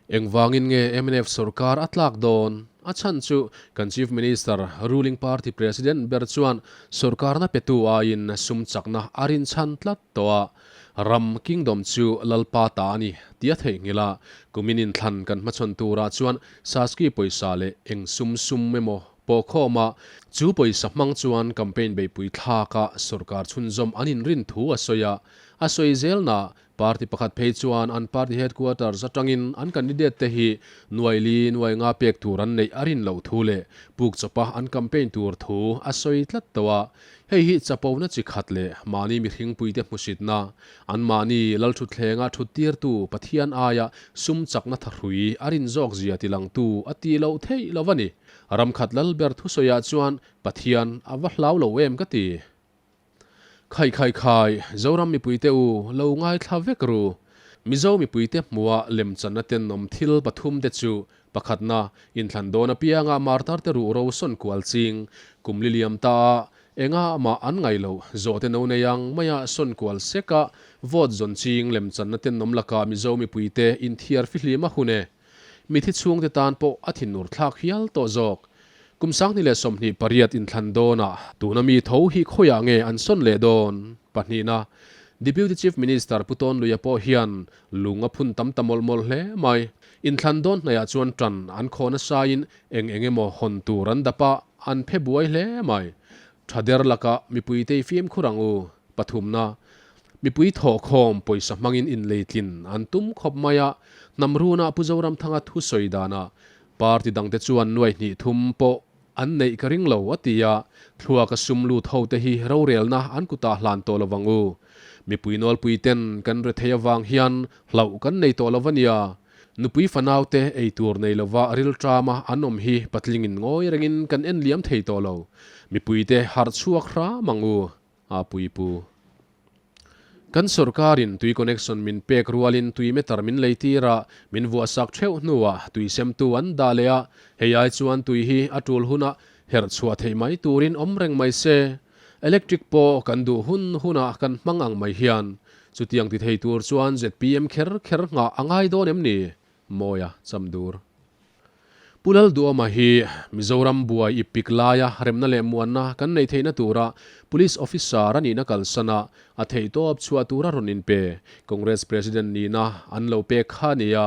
Engvangin nge mnf sorkar a tlak dawn? A chhan chu kan Chief Minister, ruling party president ber chuan sorkarna petu aiin sum chakna a rinchhan tlat tawh a. Ram, kingdom, chu Lalpa ta a ni tih a theihnghilh a, kumin inthlan kan hmachhawn turah chuan Saski pawisa leh eng sum sum emaw pawh khawma chu pawisa hmang chuan campaign beihpui thlaka sorkar chhunzawm an inrin thu a sawi a. A sawi zelna Party pakhat phei chuan an party headquarters atangin an candidate te hi nuai li nuai nga pek tur an neih a rin loh thu leh puk chawpa an campaign tur thu a sawi tlat tawh a. Hei hi chapona chi khat leh mahni mihringpuite hmusitna, an mahni lalthutthlenga thuttirtu Pathian aia sum chakna thahrui a rin zawk zia tilangtu a tih loh theih lo a ni. Ramkhat lalber thusawiah chuan Pathian a va hlau lo em ka ti. Khai khai khai, Zoram mipuite u, lo ngaithla vek ru. Mizo mipuite hmuha lemchanna tenawm thil pathum te chu, pakhatna, inthlan dawn apianga martar te ruh ro sawn kual ching, kum li liam ta a, enga mah an ngaih loh, zawhte no nei ang maia sawn kual sek a, vote zawn ching lemchanna tenawm lakah Mizo mipuite inthiar fihlim a hun e. Mithi chhungte tan pawh a thinur thlak hial tawh zawk. Kum 2028 inthlan dawnah tuna mi tho hi khawiah nge an sawn leh dawn? Pahnihna, Deputy Chief Minister Pu Tawnluia pawh hian lung a phun tam ta mawlh mawlh hle mai. Inthlan dawn hnaihah chuan tan an khaw nasain eng eng emaw hawn tur an dap a, an phe buai hle mai. Tha der lakah mipuite i fimkhur ang u. Pathumna, Mipui thawhkhawm pawisa hmangin inleitlin an tum khawp mai a, hnam runah Pu Zoramthanga thu sawi danah party dangte chuan nuai hnih thum pawh an neih ka ring lo a ti a, thluaka sum lut hote hi rorelna an kutah hlan tawh lo vang u. Mipui nawlpui ten kan rethei avang hian hlauh kan nei tawh lo va nia. Nupui fanaute ei tur nei lova rilṭama an awm hi patlingin ngawi rengin kan en liam thei tawh lo. Mipuite harh chhuak hram ang u. A pui pu. Kan sorkarin tui connection min pek rualin tui meter min lei tir a, min vuahsak theuh hnuah tui semtu an dah leh a, hei ai chuan tui hi a tul hunah herh chhuah theih mai turin awm reng mai se. Electric pawh kan duh hun hunah kan hmang ang mai hian chutiang ti thei tur chuan zpm kher kher nghah a ngai dawn em ni? Mawia Chamdur. Pu Lalduhawma hi Mizoram buai i pik laia remna leh muanna kan neih theihna tura Police Officer a nihna kalsan a, a theihtawp chhuah tura rawn inpe Congress President nihna an lo pek kha a ni a.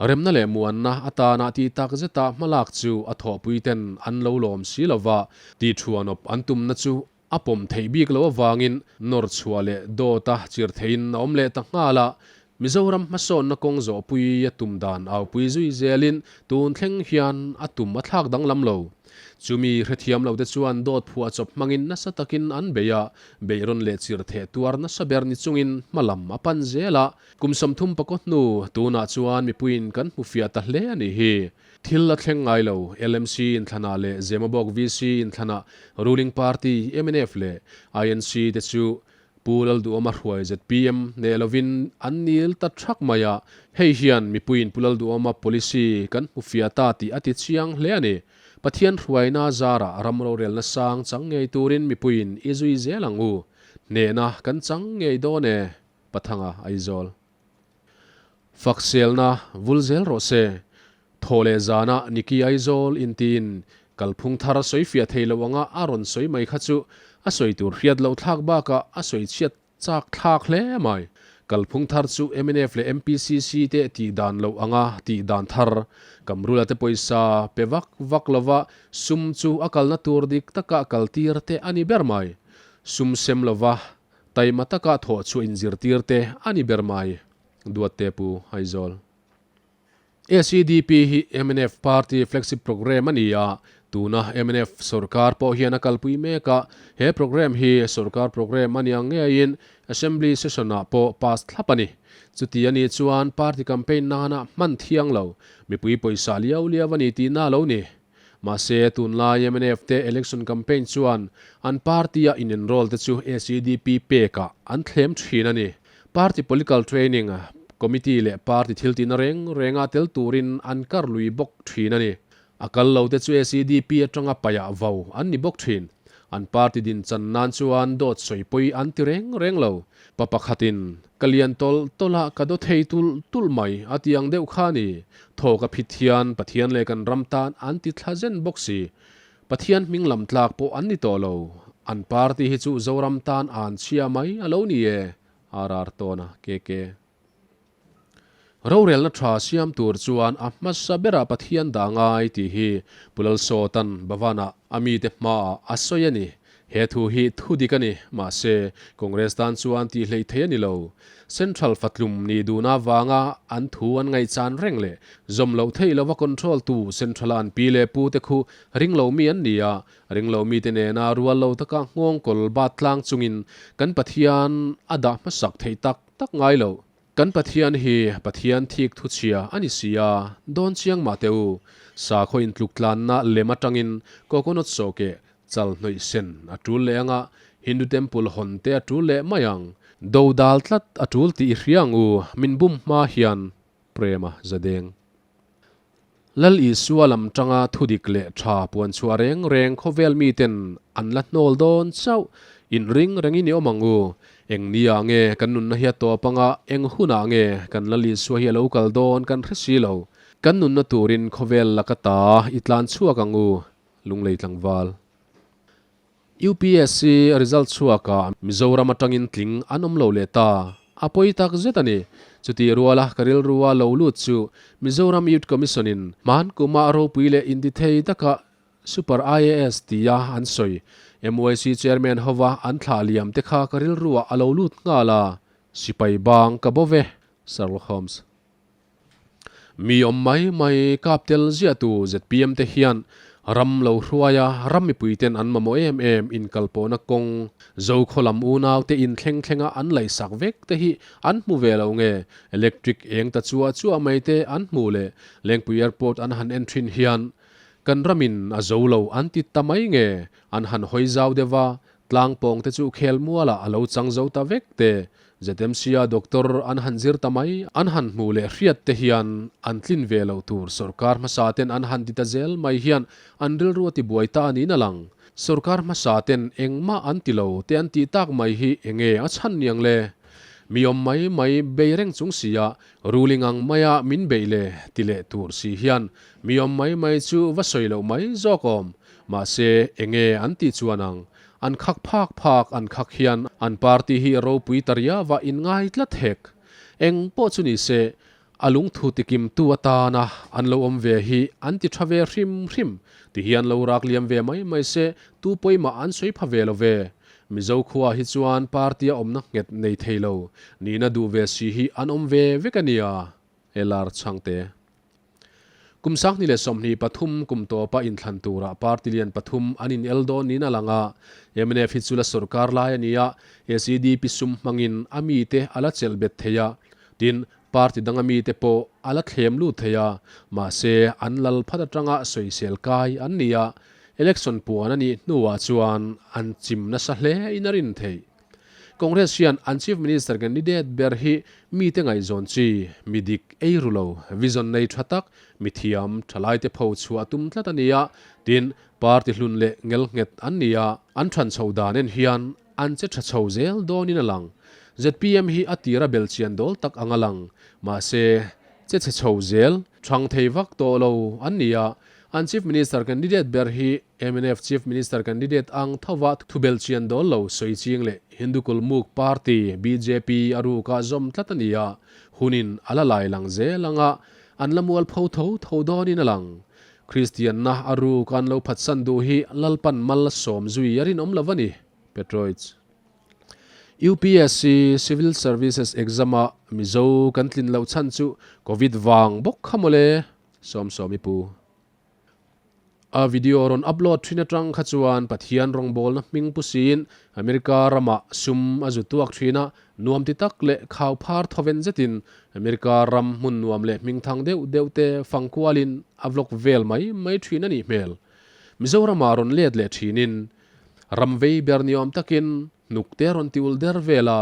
Remna leh muanna atana tih tak zeta hmalak chu a thawhpuiten an lo lawm si lova, tihṭhuanawp an tumna chu a pawm theih bik loh avangin nawr chhuah leh dawta chir theihin a awm leh ta nghal a, Mizoram hmasawnna kawng zawhpui a tum dan aupui zui zelin tun thleng hian a tum a thlak danglam lo. Chumi hrethiam lote chuan dawt phuahchawp hmangin nasa takin an bei a, beihrawn leh chir theh tuar nasa ber ni chungin hmalam a pan zel a, kum 30 pakaw hnu tunah chuan mipuiin kan hmu fiah ta hle a nih hi. Thil a thleng ngai lo, LMC inthlanah leh Zemabawk VC inthlanah ruling party mnf leh INC te chu Pu Lalduhawma hruai zpm neh lovin an nil ta thak mai a, hei hian mipuiin Pu Lalduhawma policy kan hmu fiah ta tih a ti chiang hle a ni. Pathian hruaina zarah ram rorelna sang chang ngei turin mipuiin i zui zel ang u. Hnehna kan chang ngei dawn e, Pathanga Aizawl. Fakselna vul zel rawh se. Thaw leh zana Niki Aizawl intiin kalphung thar sawi fiah thei lo anga a rawn sawi mai kha chu a sawi tur hriat loh thlak bakah a sawi chhiat chak thlak hle mai. Kalphung thar chu mnf leh MPCC te tih dan loh anga tih dan thar Kamrula te pawisa pe vak vak lova sum chu a kalna tur dik taka kaltir te a ni ber mai. Sum sem lova Taima taka thawh chhuah inzirtir te a ni ber mai, Duatte Pu Aizawl. SEDP hi mnf party flagship programme a ni a, tuna mnf sorkar pawh hian a kalpui mek a, he programme hi sorkar programme a ni ang ngeiin Assembly session-ah pawh pass thlap a ni. Chuti a nih chuan party campaign nana hman thiang lo, mipui pawisa liau liau a ni tihna a lo ni. Mahse, tunlai mnf te election campaign chuan an party-a in-enroll te chu SEDP pekah an thlem thin a ni. Party political training committee leh party thiltihna reng renga tel turin an kar lui bawk thin a ni. A kal lo te chu SEDP atanga paiah vo an ni bawk thin. An party din chan nan chuan dawt sawi pawi an ti reng reng lo. Pa pakhatin, Ka lian tawlh tawlh a, ka daw thei tulh tulh mai, a ti ang deuh kha a ni. Thaw ka phit hian Pathian leh kan ram tan an ti thla zen bawk si. Pathian hming lam tlak pawh an ni tawh lo. An party hi chu Zoram tan an chhia mai a lo ni e, RR Tawna, KK. Rorelna tha siam tur chuan a hmasa berah Pathian dah ngai tih hi Pu Lalsawta'n Bhavan-ah a mite hmaah a sawi a ni. He thu hi thu dik a ni, mahse Congress tan chuan tih hleih thei a ni lo. Central fatlum nih duhna avanga an thu an ngaihchan reng leh zawm loh theih lova control tu Central-a an pi leh pu te khu ringlo mi an ni a, ringlo mite nena rual lo taka nghawngkawl bat tlang chungin kan Pathian a dah hmasak theih tak tak ngai lo. Kan Pathian hi Pathian thik thu chhia a ni si a, dawn chiang mah teh u. Sakhaw intluk tlanna lem atangin coconut sawhkeh chal hnawih sen a tul leh anga, Hindu temple hawn te a tul leh mai ang. Do dal tlat a tul tih i hria ang u, min bum hma hian Prema Zadeng. Lal Isua lam tanga thudik leh tha puan chhuah reng reng khawvel miten an la hnawl dawn chauh. Inring rengin i awm ang u. Eng ni ah nge kan nunna hi a tawp anga eng hunah nge kan Lal Isua hi a lo kal dawn kan hre si lo. Kan nunna turin khawvel laka ta i tlan chhuak ang u, Lunglei tlangval. UPSC result chhuakah Mizoram atangin tling an awm lo leh ta. A pawi tak zet a ni. Chutih ruala ka rilrua lo lut chu Mizoram Youth Commission-in hman kuma ropui leh intithei taka Super IAS tia an sawi MYC Chairman hova an thlah liam te kha ka rilruah a lo lut nghal a, sipai bang ka bo ve, Sherlock Holmes. Mi awm mai mai kap tel ziahtu zpm te hian ram lo hruai a, ram mipui ten an mamawh em em inkalpawhna kawng Zokhaw lam unau te inthleng thlenga an laihsak vek te hi an hmu ve lo nge electric eng ta chuah chuah mai te an hmu leh Lengpui Airport an han en thin hian kan ramin a zo lo an ti ta mai nge an han hawi zau deuh a Tlangpawng te chu khel mualah a lo chang zo ta vek te, ZMC-a doctor an han zir ta mai, an han hmuh leh hriat te hian an tlin ve loh tur sawrkar hmasa ten an han ti ta zel mai hian an rilru a ti buai ta niin a lang. Sawrkar hmasa ten engmah an ti lo te an tih tak mai hi enge a chhan niang le? Mi awm mai mai bei reng chung sia ruling ang maia min beih le ti leh tur si hian mi awm mai mai chu va sawi loh mai zawk awm. Mahse, enge an tih chuan ang? An khak phak phak an khak hian an party hi ropui ta riava inngai tlat hek. Eng pawh chu ni se, a lungthu tikimtu atana an lo awm ve hi an ti tha ve hrim hrim. Ti hian lo rak liam ve mai mai se, tu pawimah an sawi pha ve lo ve. Mizo khua hi chuan party a awmna nghet nei thei lo, nihna duh ve si hi an awm ve vek a nia. LR Chhangte. Kum 2023 kum tawpa inthlan turah party lian pathum an inel dawn niin a lang a, mnf hi chu la sorkar lai a ni a, SEDP sum hmangin a mite a la chelh bet thei a, tin, party danga mite pawh a la thlem lut thei a, mahse an lal phat atanga sawisel kai an ni a, election puan a nih hnuah chuan an chim nasa hle in a rin theih. Congress hian an Chief Minister candidate ber hi mite ngaihzawn chi, mi dik, ei ru lo, vision nei tha tak, mi thiam, thalaite pho chhuah tum tlat a ni a, tin, party hlun leh ngelnghet an ni a, an than chho dan en hian an che tha chho zel dawnin a lang. Zpm hi a tira belchian dawl tak ang a lang, mahse, che chhe chho zel, thang thei vak tawh lo an ni a, an Chief Minister candidate ber hi Mnf Chief Minister candidate ang thova thubel chian dawl lo sawi ching leh Hindu Kulmuk Party, bjp, a rukah zawm tlat a ni a, hunin a la lai lang zel anga an la mual pho tho tho dawnin a lang. Kristianna a ruk an lo phatsan duh hi Lalpan mal a sawm zui a rinawm lo a ni, Petroich. UPSC Civil Services Exam-a Mizo kan tlin loh chhan chu Covid vang bawk kha mawle, Sawmsawmi pu. A video rawn upload thin atang kha chuan Pathian rawngbawlna hming pu siin America ramah sum a zu tuak thin a, nuam ti tak leh khau phar thawven zetin America ram hmun nuam leh hming thang deuh deuh te fang kualin a vlog vel mai mai thin a nih hmel. Mizoramah rawn let leh thinin ram vei ber ni awm takin hnuk te rawn ti ul der vel a.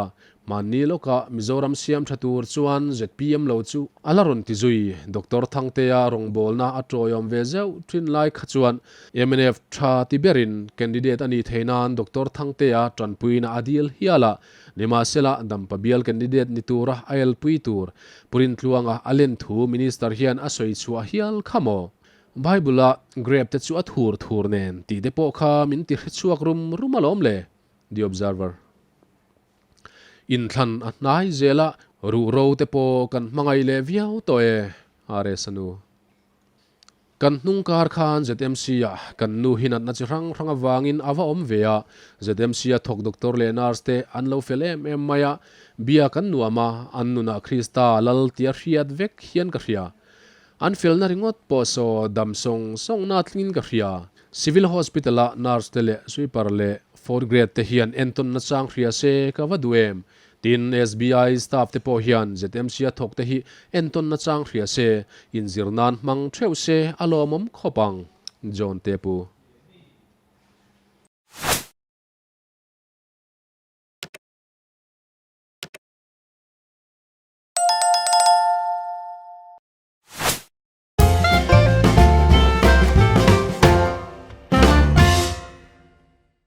Hmanni lawkah Mizoram siam tha tur chuan zpm lo chu a la rawn ti zui. Doctor Thangtea rawngbawlna a tawiawm ve zeuh thin lai kha chuan mnf tha ti berin candidate a nih theih nan Doctor Thangtea tanpuina a dil hial a, nimahsela Dampa bial candidate ni tura a elpui tur Purintluanga a len thu Minister hian a sawi chhuah hial kha maw? Bible-a grape te chu a thur thur nen tih te pawh kha min ti hre chhuak rum rum alawm le. The Observer. Inthlan a hnai zel a, ruhro te pawh kan hmangaih leh viau tawh e, RS a nu. Kan hnung kar khan ZMC ah kan nu hi natna chi hrang hrang avangin a va awm ve a, ZMC a thawk doctor leh nurse te an lo fel em em mai a, bia kan nuam a, an nunah Krista lal tia hriat vek hian ka hria. An felna ringawt pawh saw dam sawng sawng na tlingin ka hria. Civil Hospital a nurse te leh sweeper leh fourth grade te hian entawn nachang hria se ka va duh em? Tin, SBI staff te pawh hian ZMC a thawk te hi entawn nachang hria se, inzir nan hmang theuh se a lawmawm khawp ang. John Tepu.